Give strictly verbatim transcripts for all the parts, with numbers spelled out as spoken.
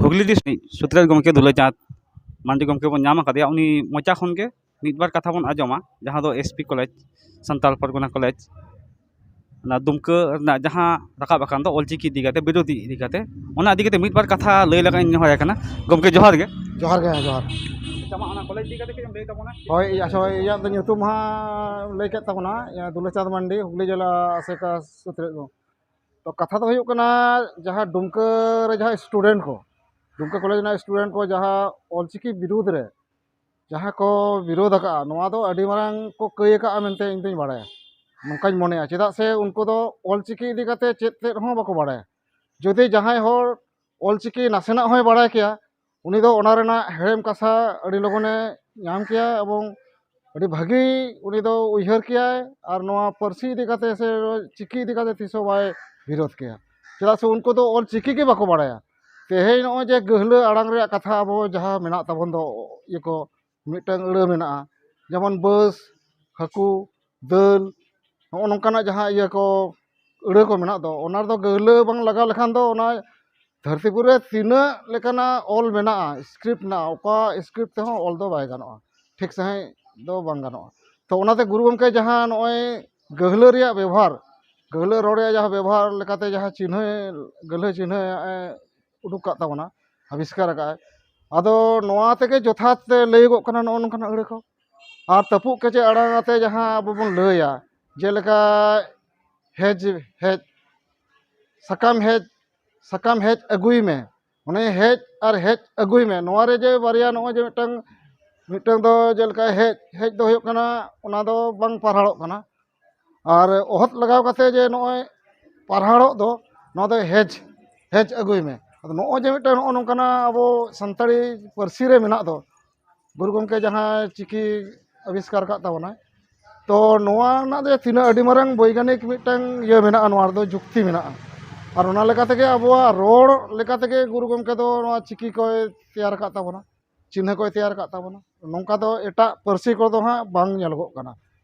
Hooghly district ᱥᱩᱛᱨᱮᱛ ᱜᱚᱢᱠᱮ ᱫᱩᱞᱟᱹᱭ ᱪᱟᱸᱫᱽ ᱢᱟᱱᱰᱤ ᱜᱚᱢᱠᱮ ᱵᱚᱱ ᱧᱟᱢ ᱟᱠᱟᱫᱮᱭᱟ᱾ ᱩᱱᱤ ᱢᱚᱪᱟ ᱠᱷᱚᱱ ᱜᱮ ᱢᱤᱫ ᱵᱟᱨ ᱠᱟᱛᱷᱟ ᱵᱚᱱ ᱟᱸᱡᱚᱢᱟ, ᱡᱟᱦᱟᱸ ᱫᱚ ᱮᱥ ᱯᱤ ᱠᱚᱞᱮᱡᱽ, ᱥᱟᱱᱛᱟᱲ ᱯᱚᱨᱜᱚᱱᱟ ᱠᱚᱞᱮᱡᱽ, ᱚᱱᱟ ᱫᱩᱢᱠᱟᱹ ᱨᱮᱱᱟᱜ ᱡᱟᱦᱟᱸ ᱨᱟᱠᱟᱵ ᱟᱠᱟᱱ ᱫᱚ ᱚᱞᱪᱤᱠᱤ ᱤᱫᱤ ᱠᱟᱛᱮ, ᱵᱤᱨᱳᱫᱷ ᱤᱫᱤ ᱠᱟᱛᱮ, ᱚᱱᱟ ᱤᱫᱤ ᱠᱟᱛᱮ ᱢᱤᱫ ᱵᱟᱨ ᱠᱟᱛᱷᱟ ᱞᱟᱹᱭ ᱞᱮᱠᱷᱟᱱ ᱤᱧ ᱱᱮᱦᱚᱨᱟᱭ ᱠᱟᱱᱟ᱾ ᱜᱚᱢᱠᱮ, ᱡᱚᱦᱟᱨ ᱜᱮ᱾ ᱡᱚᱦᱟᱨ ᱜᱮ, ᱦᱮᱸ, ᱡᱚᱦᱟᱨ᱾ ᱟᱪᱪᱷᱟ, ᱢᱟ, ᱚᱱᱟ ᱠᱚᱞᱮᱡᱽ ᱤᱫᱤ ᱠᱟᱛᱮ ᱠᱟᱹᱡ ᱮᱢ ᱞᱟᱹᱭ ᱛᱟᱵᱚᱱᱟ᱾ ᱦᱳᱭ, ᱟᱪᱪᱷᱟ, ᱤᱧᱟᱹᱜ ᱫᱚ ᱧᱩᱛᱩᱢ ᱦᱟᱸᱜ ᱞᱟᱹᱭ ᱠᱮᱫ ᱛᱟᱵᱚᱱᱟ, ᱤᱭᱟᱹ, ᱫᱩᱞᱟᱹᱪᱟᱸᱫᱽ ᱢᱟᱱᱰᱤ, ᱦᱩᱜᱽᱞᱤ ᱡᱮᱞᱟ ᱟᱥᱮᱠᱟ ᱥᱩᱛᱨᱮᱛ ᱠᱚ᱾ ᱛᱚ, ᱠᱟᱛᱷᱟ ᱫᱚ ᱦᱩᱭᱩᱜ ᱠᱟᱱᱟ, ᱡᱟᱦᱟᱸ ᱰᱩᱢᱠᱟᱹ ᱨᱮ ᱡᱟᱦᱟᱸ ᱥᱴᱩᱰᱮᱱᱴ ᱠᱚ, ᱰᱩᱢᱠᱟᱹ ᱠᱚᱞᱮᱡᱽ ᱨᱮᱱᱟᱜ ᱥᱴᱩᱰᱮᱱᱴ ᱠᱚ ᱡᱟᱦᱟᱸ ᱚᱞᱪᱤᱠᱤ ᱵᱤᱨᱩᱫᱽ ᱨᱮ ᱡᱟᱦᱟᱸ ᱠᱚ ᱵᱤᱨᱳᱫᱷ ᱟᱠᱟᱫᱼᱟ, ᱱᱚᱣᱟ ᱫᱚ ᱟᱹᱰᱤ ᱢᱟᱨᱟᱝ ᱠᱚ ᱠᱟᱹᱭ ᱟᱠᱟᱫᱼᱟ ᱢᱮᱱᱛᱮ ᱤᱧ ᱫᱩᱧ ᱵᱟᱲᱟᱭᱟ, ᱱᱚᱝᱠᱟᱧ ᱢᱚᱱᱮᱭᱟ᱾ ᱪᱮᱫᱟᱜ ᱥᱮ ᱩᱱᱠᱩ ᱫᱚ ᱚᱞᱪᱤᱠᱤ ᱤᱫᱤ ᱠᱟᱛᱮ ᱪᱮᱫ ᱛᱮᱫ ᱦᱚᱸ ᱵᱟᱠᱚ ᱵᱟᱲᱟᱭᱟ᱾ ᱡᱩᱫᱤ ᱡᱟᱦᱟᱸᱭ ᱦᱚᱲ ᱚᱞᱪᱤᱠᱤ ᱱᱟᱥᱮᱱᱟᱜ ᱦᱚᱸᱭ ᱵᱟᱲᱟᱭ ᱠᱮᱭᱟ, ᱩᱱᱤ ᱫᱚ ᱚᱱᱟ ᱨᱮᱱᱟᱜ ᱦᱮᱲᱮᱢ ᱠᱟᱛᱷᱟ ᱟᱹᱰᱤ ᱞᱚᱜᱚᱱᱮ ᱧᱟᱢ ᱠᱮᱭᱟ ᱮᱵᱚᱝ ᱟᱹᱰᱤ ᱵᱷᱟᱹᱜᱤ ᱩᱱᱤ ᱫᱚ ᱩᱭᱦᱟᱹᱨ ᱠᱮᱭᱟᱭ ᱟᱨ ᱱᱚᱣᱟ ᱯᱟᱹᱨᱥᱤ ᱤᱫᱤ ᱠᱟᱛᱮ ᱥᱮ ᱪᱤᱠᱤ ᱤᱫᱤ ᱠᱟᱛᱮ ᱛᱤᱥ ᱦᱚᱸ ᱵᱟᱭ ᱵᱤᱨᱳᱫᱷ ᱠᱮᱭᱟ᱾ ᱪᱮᱫᱟᱜ ᱥᱮ ᱩᱱᱠᱩ ᱫᱚ ᱚᱞ ᱪᱤᱠᱤ ᱜᱮ ᱵᱟᱠᱚ ᱵᱟᱲᱟᱭᱟ᱾ ᱛᱮᱦᱮᱧ ᱱᱚᱜᱼᱚᱭ ᱡᱮ ᱜᱟᱹᱦᱞᱟᱹ ᱟᱲᱟᱝ ᱨᱮᱭᱟᱜ ᱠᱟᱛᱷᱟ ᱟᱵᱚ ᱡᱟᱦᱟᱸ ᱢᱮᱱᱟᱜ ᱛᱟᱵᱚᱱ ᱫᱚ, ᱤᱭᱟᱹ ᱠᱚ, ᱢᱤᱫᱴᱟᱝ ᱟᱹᱲᱟᱹ ᱢᱮᱱᱟᱜᱼᱟ, ᱡᱮᱢᱚᱱ ᱵᱟᱹᱥ, ᱦᱟᱹᱠᱩ, ᱫᱟᱹᱞ, ᱱᱚᱜᱼᱚ ᱱᱚᱝᱠᱟᱱᱟᱜ ᱡᱟᱦᱟᱸ ᱤᱭᱟᱹ ᱠᱚ, ᱟᱹᱲᱟᱹ ᱠᱚ ᱢᱮᱱᱟᱜ ᱫᱚ, ᱚᱱᱟ ᱨᱮᱫᱚ ᱜᱟᱹᱦᱞᱟᱹ ᱵᱟᱝ ᱞᱟᱜᱟᱣ ᱞᱮᱠᱷᱟᱱ ᱫᱚ ᱚᱱᱟ ᱫᱷᱟᱹᱨᱛᱤᱯᱩᱨᱤ ᱨᱮ ᱛᱤᱱᱟᱹᱜ ᱞᱮᱠᱟᱱᱟᱜ ᱚᱞ ᱢᱮᱱᱟᱜᱼᱟ, ᱥᱠᱨᱤᱯᱴ ᱢᱮᱱᱟᱜᱼᱟ, ᱚᱠᱟ ᱥᱠᱨᱤᱯᱴ ᱛᱮᱦᱚᱸ ᱚᱞ ᱫᱚ ᱵᱟᱭ ᱜᱟᱱᱚᱜᱼᱟ, ᱴᱷᱤᱠ ᱥᱟᱺᱦᱤᱡ ᱫᱚ ᱵᱟᱝ ᱜᱟᱱᱚᱜᱼᱟ᱾ ᱛᱚ, ᱚᱱᱟᱛᱮ ᱜᱩᱨᱩ ᱜᱚᱢᱠᱮ ᱡᱟᱦᱟᱸ ᱱᱚᱜᱼᱚᱭ ᱜᱟᱹᱦᱞᱟᱹ ᱨᱮᱭᱟᱜ ᱵᱮᱵᱚᱦᱟᱨ, ᱜᱟᱹᱦᱞᱟᱹ ᱨᱚᱲ ᱨᱮᱭᱟᱜ ᱡᱟᱦᱟᱸ ᱵᱮᱵᱚᱦᱟᱨ ᱞᱮᱠᱟᱛᱮ ᱡᱟᱦᱟᱸ ᱪᱤᱱᱦᱟᱹ, ᱜᱟᱹᱦᱞᱟᱹ ᱪᱤᱱᱦᱟᱹ ᱮ ᱩᱰᱩᱠ ᱠᱟᱜ ᱛᱟᱵᱚᱱᱟ, ᱟᱵᱤᱥᱠᱟᱨ ᱟᱠᱟᱫᱼᱟᱭ, ᱟᱫᱚ ᱱᱚᱣᱟ ᱛᱮᱜᱮ ᱡᱚᱛᱷᱟᱛ ᱞᱟᱹᱭᱚᱜᱚᱜ ᱠᱟᱱᱟ ᱱᱚᱜᱼᱚ ᱱᱚᱝᱠᱟᱱᱟᱜ ᱟᱹᱲᱟᱹ ᱠᱚ᱾ ᱟᱨ ᱛᱟᱹᱯᱩᱜ ᱠᱮᱪᱮᱫ ᱟᱲᱟᱝ ᱟᱛᱮ ᱡᱟᱦᱟᱸ ᱟᱵᱚ ᱵᱚᱱ ᱞᱟᱹᱭᱟ, ᱡᱮᱞᱮᱠᱟ ᱦᱮᱡ, ᱦᱮᱡ, ᱥᱟᱠᱟᱢ ᱦᱮᱡ, ᱥᱟᱠᱟᱢ ᱦᱮᱡ ᱟᱹᱜᱩᱭ ᱢᱮ, ᱚᱱᱮ ᱦᱮᱡ ᱟᱨ ᱦᱮᱡ ᱟᱹᱜᱩᱭ ᱢᱮ, ᱱᱚᱣᱟ ᱨᱮ ᱡᱮ ᱵᱟᱨᱭᱟ ᱱᱚᱜᱼᱚᱭ ᱡᱮ ᱢᱤᱫᱴᱟᱝ, ᱢᱤᱫᱴᱟᱝ ᱫᱚ ᱡᱮᱞᱮᱠᱟ ᱦᱮᱡ, ᱦᱮᱡ ᱫᱚ ᱦᱩᱭᱩᱜ ᱠᱟᱱᱟ, ᱚᱱᱟ ᱫᱚ ᱵᱟᱝ ᱯᱟᱨᱦᱟᱲᱚᱜ ᱠᱟᱱᱟ᱾ ᱟᱨ ᱚᱦᱚᱫ ᱞᱟᱜᱟᱣ ᱠᱟᱛᱮ ᱡᱮ ᱱᱚᱜᱼᱚᱭ ᱯᱟᱨᱦᱟᱲᱚᱜ ᱫᱚ, ᱱᱚᱣᱟ ᱫᱚ ᱦᱮᱡ, ᱦᱮᱡ ᱟᱹᱜᱩᱭ ᱢᱮ᱾ ᱟᱫᱚ ᱱᱚᱜᱼᱚᱭ ᱡᱮ ᱢᱤᱫᱴᱟᱝ ᱱᱚᱜᱼᱚ ᱱᱚᱝᱠᱟᱱᱟᱜ ᱟᱵᱚ ᱥᱟᱱᱛᱟᱲᱤ ᱯᱟᱹᱨᱥᱤ ᱨᱮ ᱢᱮᱱᱟᱜ ᱫᱚ, ᱜᱩᱨᱩ ᱜᱚᱢᱠᱮ ᱡᱟᱦᱟᱸ ᱪᱤᱠᱤ ᱟᱵᱤᱥᱠᱟᱨ ᱟᱠᱟᱫ ᱛᱟᱵᱚᱱᱟᱭ, ᱛᱚ ᱱᱚᱣᱟ ᱨᱮᱱᱟᱜ ᱫᱚ ᱛᱤᱱᱟᱹᱜ ᱟᱹᱰᱤ ᱢᱟᱨᱟᱝ ᱵᱳᱭᱜᱟᱱᱤᱠ ᱢᱤᱫᱴᱟᱝ ᱤᱭᱟᱹ ᱢᱮᱱᱟᱜᱼᱟ, ᱱᱚᱣᱟ ᱨᱮᱫᱚ ᱡᱩᱠᱛᱤ ᱢᱮᱱᱟᱜᱼᱟ᱾ ᱟᱨ ᱚᱱᱟ ᱞᱮᱠᱟ ᱛᱮᱜᱮ ᱟᱵᱚᱣᱟᱜ ᱨᱚᱲ ᱞᱮᱠᱟ ᱛᱮᱜᱮ ᱜᱩᱨᱩ ᱜᱚᱢᱠᱮ ᱫᱚ ᱱᱚᱣᱟ ᱪᱤᱠᱤ ᱠᱚᱭ ᱛᱮᱭᱟᱨ ᱟᱠᱟᱫ ᱛᱟᱵᱚᱱᱟ, ᱪᱤᱱᱦᱟᱹ ᱠᱚᱭ ᱛᱮᱭᱟᱨ ᱟᱠᱟᱫ ᱛᱟᱵᱚᱱᱟ᱾ ᱱᱚᱝᱠᱟ ᱫᱚ ᱮᱴᱟᱜ ᱯᱟᱹᱨᱥᱤ ᱠᱚᱨᱮ ᱫᱚ ᱦᱟᱸᱜ ᱵᱟᱝ ᱧᱮᱞᱚᱜᱚᱜ ᱠᱟᱱᱟ᱾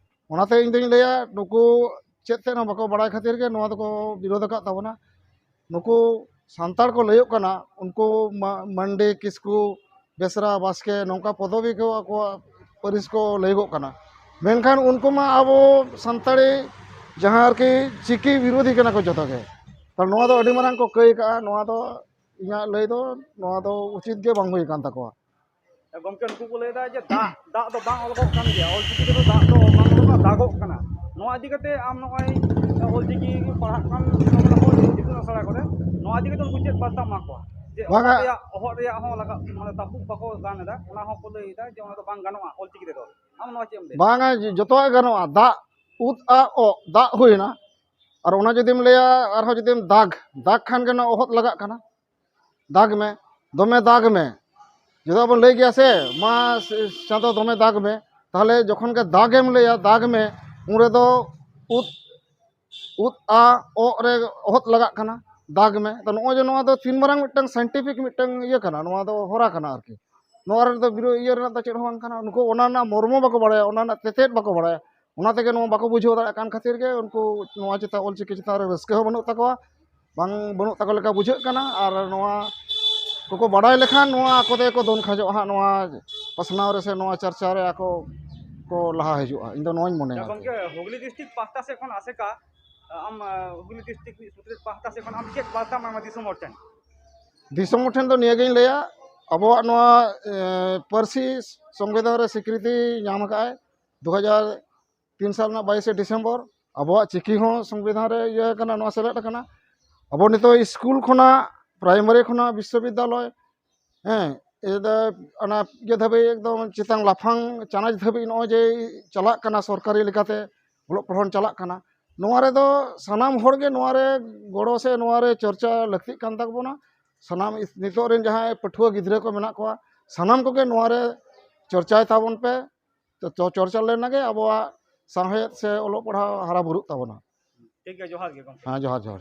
ᱚᱱᱟᱛᱮ ᱤᱧ ᱫᱩᱧ ᱞᱟᱹᱭᱟ, ᱱᱩᱠᱩ ᱪᱮᱫ ᱛᱮᱫ ᱦᱚᱸ ᱵᱟᱠᱚ ᱵᱟᱲᱟᱭ ᱠᱷᱟᱹᱛᱤᱨ ᱜᱮ ᱱᱚᱣᱟ ᱫᱚᱠᱚ ᱵᱤᱨᱳᱫᱷ ᱟᱠᱟᱫ ᱛᱟᱵᱚᱱᱟ᱾ ᱱᱩᱠᱩ ᱥᱟᱱᱛᱟᱲ ᱠᱚ ᱞᱟᱹᱭᱚᱜ ᱠᱟᱱᱟ, ᱩᱱᱠᱩ ᱢᱟ-, ᱢᱟᱱᱰᱤ, ᱠᱤᱥᱠᱩ, ᱵᱮᱥᱨᱟ, ᱵᱟᱥᱠᱮ, ᱱᱚᱝᱠᱟ ᱯᱚᱫᱚᱵᱤ ᱠᱚ ᱟᱠᱚᱣᱟᱜ ᱯᱟᱹᱨᱤᱥ ᱠᱚ ᱞᱟᱹᱭᱚᱜᱚᱜ ᱠᱟᱱᱟ᱾ ᱢᱮᱱᱠᱷᱟᱱ ᱩᱱᱠᱩ ᱢᱟ ᱟᱵᱚ ᱥᱟᱱᱛᱟᱲᱤ ᱡᱟᱦᱟᱸ ᱟᱨᱠᱤ ᱪᱤᱠᱤ ᱵᱤᱨᱳᱫᱷᱤ ᱠᱟᱱᱟ ᱠᱚ ᱡᱚᱛᱚ ᱜᱮ᱾ ᱛᱟᱦᱞᱮ ᱱᱚᱣᱟ ᱫᱚ ᱟᱹᱰᱤ ᱢᱟᱨᱟᱝ ᱠᱚ ᱠᱟᱹᱭ ᱠᱟᱜᱼᱟ᱾ ᱱᱚᱣᱟ ᱫᱚ ᱤᱧᱟᱹᱜ ᱞᱟᱹᱭ ᱫᱚ ᱱᱚᱣᱟ ᱫᱚ ᱩᱪᱤᱛ ᱜᱮ ᱵᱟᱝ ᱦᱩᱭ ᱟᱠᱟᱱ ᱛᱟᱠᱚᱣᱟ᱾ ᱜᱚᱢᱠᱮ, ᱱᱩᱠᱩ ᱠᱚ ᱞᱟᱹᱭᱫᱟ ᱡᱮ ᱫᱟᱜ, ᱫᱟᱜ ᱫᱚ ᱵᱟᱝ ᱚᱞᱚᱜᱚᱜ ᱠᱟᱱ ᱜᱮᱭᱟ, ᱚᱞᱪᱤᱠᱤ ᱛᱮᱫᱚ ᱫᱟᱜ ᱫᱚ ᱵᱟᱝ ᱚᱞᱚᱜᱚᱜ ᱠᱟᱱᱟ, ᱫᱟᱜᱚᱜ ᱠᱟᱱᱟ᱾ ᱱᱚᱣᱟ ᱤᱫᱤ ᱠᱟᱛᱮ ᱟᱢ ᱱᱚᱜᱼᱚᱭ ᱚᱞᱪᱤᱠᱤ ᱯᱟᱲᱦᱟᱜ ᱠᱟᱱ ᱤᱛᱩᱱ ᱟᱥᱲᱟ ᱠᱚᱨᱮ, ᱱᱚᱣᱟ ᱤᱫᱤ ᱠᱟᱛᱮ ᱩᱱᱠᱩ ᱪᱮᱫ ᱵᱟᱨᱛᱟᱢ ᱮᱢᱟ ᱠᱚᱣᱟ? ᱡᱮ ᱵᱟᱝᱟ᱾ ᱚᱦᱚᱫ ᱨᱮᱭᱟᱜ, ᱚᱦᱚᱫ ᱨᱮᱭᱟᱜ ᱦᱚᱸ ᱞᱟᱜᱟᱜ, ᱢᱟᱱᱮ ᱛᱟᱹᱯᱩᱜ ᱵᱟᱠᱚ ᱜᱟᱱ ᱮᱫᱟ, ᱚᱱᱟ ᱦᱚᱸᱠᱚ ᱞᱟᱹᱭ ᱮᱫᱟ ᱡᱮ ᱚᱱᱟ ᱫᱚ ᱵᱟᱝ ᱜᱟᱱᱚᱜᱼᱟ ᱚᱞᱪᱤᱠᱤ ᱛᱮᱫᱚ᱾ ᱟᱢ ᱱᱚᱣᱟ ᱪᱮᱫ ᱮᱢ ᱞᱟᱹᱭᱟ? ᱵᱟᱝᱟ, ᱡᱚᱛᱚᱣᱟᱜ ᱜᱮ ᱜᱟᱱᱚᱜᱼᱟ᱾ ᱫᱟᱜ, ᱩᱫ, ᱟ, ᱚ, ᱫᱟᱜ ᱦᱩᱭᱱᱟ, ᱟᱨ ᱚᱱᱟ ᱡᱩᱫᱤᱢ ᱞᱟᱹᱭᱟ ᱟᱨᱦᱚᱸ ᱡᱩᱫᱤᱢ ᱫᱟᱜᱽ, ᱫᱟᱜᱽ ᱠᱷᱟᱱ ᱜᱮ ᱱᱚᱣᱟ ᱚᱦᱚᱫ ᱞᱟᱜᱟᱜ ᱠᱟᱱᱟ᱾ ᱫᱟᱜᱽ ᱢᱮ, ᱫᱚᱢᱮ ᱫᱟᱜᱽ ᱢᱮ᱾ ᱡᱩᱫᱤ ᱵᱚᱱ ᱞᱟᱹᱭ ᱜᱮᱭᱟ ᱥᱮ, "ᱢᱟ ᱥᱮ-, ᱪᱟᱸᱫᱚ ᱫᱚᱢᱮ ᱫᱟᱜᱽ ᱢᱮ", ᱛᱟᱦᱚᱞᱮ ᱡᱚᱠᱷᱚᱱ ᱜᱮ ᱫᱟᱜᱮᱢ ᱞᱟᱹᱭᱟ, ᱫᱟᱜᱽ ᱢᱮ, ᱩᱱ ᱨᱮᱫᱚ ᱩᱫ, ᱩᱫ ᱟ ᱚᱜ ᱨᱮ ᱚᱦᱚᱫ ᱞᱟᱜᱟᱜ ᱠᱟᱱᱟ, ᱫᱟᱜᱽ ᱢᱮ᱾ ᱛᱚ ᱱᱚᱜᱼᱚᱭ ᱡᱮ ᱱᱚᱣᱟ ᱫᱚ ᱛᱤᱱ ᱢᱟᱨᱟᱝ ᱢᱤᱫᱴᱟᱝ scientific ᱢᱤᱫᱴᱟᱝ ᱤᱭᱟᱹ ᱠᱟᱱᱟ, ᱱᱚᱣᱟ ᱫᱚ ᱦᱚᱨᱟ ᱠᱟᱱᱟ ᱟᱨᱠᱤ᱾ ᱱᱚᱣᱟ ᱨᱮᱫᱚ ᱵᱤᱨᱳ-, ᱤᱭᱟᱹ ᱨᱮᱱᱟᱜ ᱫᱚ ᱪᱮᱫ ᱦᱚᱸ ᱵᱟᱝ ᱠᱟᱱᱟ᱾ ᱱᱩᱠᱩ ᱚᱱᱟ ᱨᱮᱱᱟᱜ ᱢᱚᱨᱢᱚ ᱵᱟᱠᱚ ᱵᱟᱲᱟᱭᱟ, ᱚᱱᱟ ᱨᱮᱱᱟᱜ ᱛᱮᱛᱮᱫ ᱵᱟᱠᱚ ᱵᱟᱲᱟᱭᱟ᱾ ᱚᱱᱟ ᱛᱮᱜᱮ ᱱᱚᱣᱟ ᱵᱟᱠᱚ ᱵᱩᱡᱷᱟᱹᱣ ᱫᱟᱲᱮᱭᱟᱜ ᱠᱟᱱ ᱠᱷᱟᱹᱛᱤᱨ ᱜᱮ ᱩᱱᱠᱩ ᱱᱚᱣᱟ ᱪᱮᱛᱟᱱ, ᱚᱞᱪᱤᱠᱤ ᱪᱮᱛᱟᱱ ᱨᱮ ᱨᱟᱹᱥᱠᱟᱹ ᱦᱚᱸ ᱵᱟᱹᱱᱩᱜ ᱛᱟᱠᱚᱣᱟ, ᱵᱟᱝ, ᱵᱟᱹᱱᱩᱜ ᱛᱟᱠᱚ ᱞᱮᱠᱟ ᱵᱩᱡᱷᱟᱹᱜ ᱠᱟᱱᱟ᱾ ᱟᱨ ᱱᱚᱣᱟ ᱠᱚᱠᱚ ᱵᱟᱲᱟᱭ ᱞᱮᱠᱷᱟᱱ ᱱᱚᱣᱟ ᱟᱠᱚ ᱛᱮᱜᱮ ᱠᱚ ᱫᱚᱱ ᱠᱷᱟᱡᱚᱜᱼᱟ ᱦᱟᱸᱜ, ᱱᱚᱣᱟ ᱯᱟᱥᱱᱟᱣ ᱨᱮ ᱥᱮ ᱱᱚᱣᱟ ᱪᱟᱨᱪᱟ ᱨᱮ ᱟᱠᱚ ᱠᱚ ᱞᱟᱦᱟ ᱦᱤᱡᱩᱜᱼᱟ, ᱤᱧ ᱫᱚ ᱱᱚᱣᱟᱧ ᱢᱚᱱᱮᱭᱟ ᱟᱨᱠᱤ᱾ ᱜᱚᱢᱠᱮ, ᱦᱩᱜᱽᱞᱤ ᱰᱤᱥᱴᱨᱤᱠᱴ ᱯᱟᱦᱴᱟ ᱥᱮᱫ ᱠᱷᱚᱱ ᱟᱥᱮᱠᱟ, ᱟᱢ, ᱟᱸ, ᱦᱩᱜᱽᱞᱤ ᱰᱤᱥᱴᱨᱤᱠᱴ ᱨᱤᱱᱤᱡ ᱥᱩᱛᱨᱮᱛ ᱯᱟᱦᱴᱟ ᱥᱮᱫ ᱠᱷᱚᱱ ᱟᱢ ᱪᱮᱫ ᱵᱟᱨᱛᱟᱢ ᱮᱢᱟ ᱫᱤᱥᱚᱢ ᱦᱚᱲ ᱴᱷᱮᱱ? ᱫᱤᱥᱚᱢ ᱦᱚᱲ ᱴᱷᱮᱱ ᱫᱚ ᱱᱤᱭᱟᱹᱜᱤᱧ ᱞᱟᱹᱭᱟ, ᱟᱵᱚᱣᱟᱜ ᱱᱚᱣᱟ, ᱮ, ᱯᱟᱹᱨᱥᱤ ᱥᱚᱝᱵᱤᱫᱷᱟᱱ ᱨᱮ ᱥᱤᱠᱨᱤᱛᱤ ᱧᱟᱢ ᱟᱠᱟᱫᱼᱟᱭ ᱫᱩ ᱦᱟᱡᱟᱨ ᱛᱤᱱ ᱥᱟᱞ ᱨᱮᱱᱟᱜ ᱵᱟᱭᱤᱥᱮ ᱰᱤᱥᱮᱢᱵᱚᱨ᱾ ᱟᱵᱚᱣᱟᱜ ᱪᱤᱠᱤ ᱦᱚᱸ ᱥᱚᱝᱵᱤᱫᱷᱟᱱ ᱨᱮ ᱤᱭᱟᱹ ᱠᱟᱱᱟ, ᱱᱚᱣᱟ ᱥᱮᱞᱮᱫ ᱟᱠᱟᱱᱟ᱾ ᱟᱵᱚ ᱱᱤᱛᱚᱜ ᱥᱠᱩᱞ ᱠᱷᱚᱱᱟᱜ, ᱯᱨᱟᱭᱢᱟᱨᱤ ᱠᱷᱚᱱᱟᱜ ᱵᱤᱥᱥᱚᱵᱤᱫᱽᱫᱟᱞᱚᱭ, ᱦᱮᱸ, ᱤᱭᱟᱹ ᱫᱚ, ᱚᱱᱟ ᱤᱭᱟᱹ ᱫᱷᱟᱹᱵᱤᱡ ᱮᱠᱫᱚᱢ ᱪᱮᱛᱟᱱ ᱞᱟᱯᱷᱟᱝ ᱪᱟᱱᱟᱪ ᱫᱷᱟᱹᱵᱤᱡ ᱱᱚᱜᱼᱚᱭ ᱡᱮ ᱪᱟᱞᱟᱜ ᱠᱟᱱᱟ, ᱥᱚᱨᱠᱟᱨᱤ ᱞᱮᱠᱟᱛᱮ ᱚᱞᱚᱜ ᱯᱟᱲᱦᱟᱣ ᱪᱟᱞᱟᱜ ᱠᱟᱱᱟ, ᱱᱚᱣᱟ ᱨᱮᱫᱚ ᱥᱟᱱᱟᱢ ᱦᱚᱲ ᱜᱮ ᱱᱚᱣᱟ ᱨᱮ ᱜᱚᱲᱚ ᱥᱮ ᱱᱚᱣᱟ ᱨᱮ ᱪᱚᱨᱪᱟ ᱞᱟᱹᱠᱛᱤᱜ ᱠᱟᱱ ᱛᱟᱵᱚᱱᱟ᱾ ᱥᱟᱱᱟᱢ ᱤᱥ-, ᱱᱤᱛᱚᱜ ᱨᱮᱱ ᱡᱟᱦᱟᱸᱭ ᱯᱟᱹᱴᱷᱩᱣᱟᱹ ᱜᱤᱫᱽᱨᱟᱹ ᱠᱚ ᱢᱮᱱᱟᱜ ᱠᱚᱣᱟ, ᱥᱟᱱᱟᱢ ᱠᱚᱜᱮ ᱱᱚᱣᱟ ᱨᱮ ᱪᱚᱨᱪᱟᱭ ᱛᱟᱵᱚᱱ ᱯᱮ᱾ ᱛᱚ, ᱪᱚ-, ᱪᱚᱨᱪᱟ ᱞᱮᱱ ᱜᱮ ᱟᱵᱚᱣᱟᱜ ᱥᱟᱶᱦᱮᱫ ᱥᱮ ᱚᱞᱚᱜ ᱯᱟᱲᱦᱟᱣ ᱦᱟᱨᱟ ᱵᱩᱨᱩᱜ ᱛᱟᱵᱚᱱᱟ᱾ ᱴᱷᱤᱠ ᱜᱮᱭᱟ, ᱡᱚᱦᱟᱨ ᱜᱮ ᱜᱚᱢᱠᱮ᱾ ᱦᱮᱸ, ᱡᱚᱦᱟᱨ, ᱡᱚᱦᱟᱨ᱾